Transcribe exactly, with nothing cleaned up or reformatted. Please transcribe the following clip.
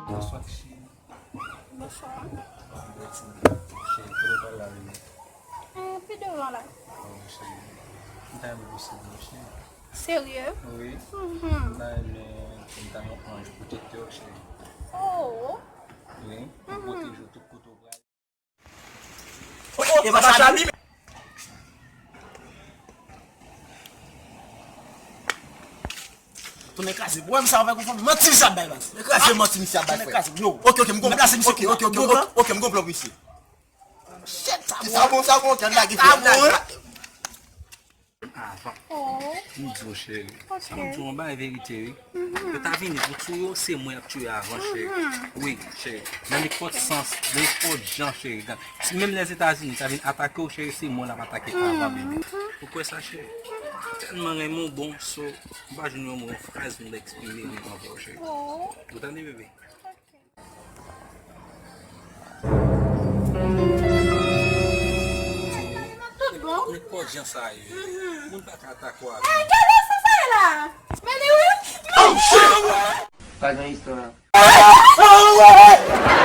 Bonswa, cheri. Bonswa. Cheri, kote w pral la menm? Eh, pi devan la. Oh, cheri. M ta renmen posede w, cheri. Serye? Wi. Mhm. M ta renmen, m ta renmen pran jou pou tete w, cheri. Oh. Wi. Pou pwoteje w tout kote w prale. E pa sa li. Tounen kraze. Ou wè misye ap fè konfòm. Manti misye ap bay, baz. Tounen kraze, manti misye ap bay, frè. Tounen kraze, yo. Ok, ok, m gon plan. Misye, ok, ok, ok, ok, ok, m gon plan pou misye. Shit, sa bon. Sa bon, sa bon, ok, ann lage, frè. Ann lage. Avan. Oh. M di w, cheri. Ok. Sa m di w, yon bagay verite, wi. Mhm. Yo ta vini pou touye w, se mwen y ap touye avan, cheri. Mhm. Wi, cheri. Nan nenpòt sans, nenpòt jan, cheri. Si menm Lèzetazini ta vin atake w, cheri, se mwen l ap atake avan, bebe. Mhm. Ou kwè sa, cheri? M tèlman renmen w, bon, so, m pa jwenn yon mo, yon fraz pou m eksprime m anvè w, cheri. Oh. Ou tande, bebe? Ok. Tout bon? Nenpòt jan sa ye. Mhm. Moun pa ka atake w avè. Eh, gade sa sa ye la. Men li wi. Oh, shit! Pa gen istwa. Ah, ah, ah, ah.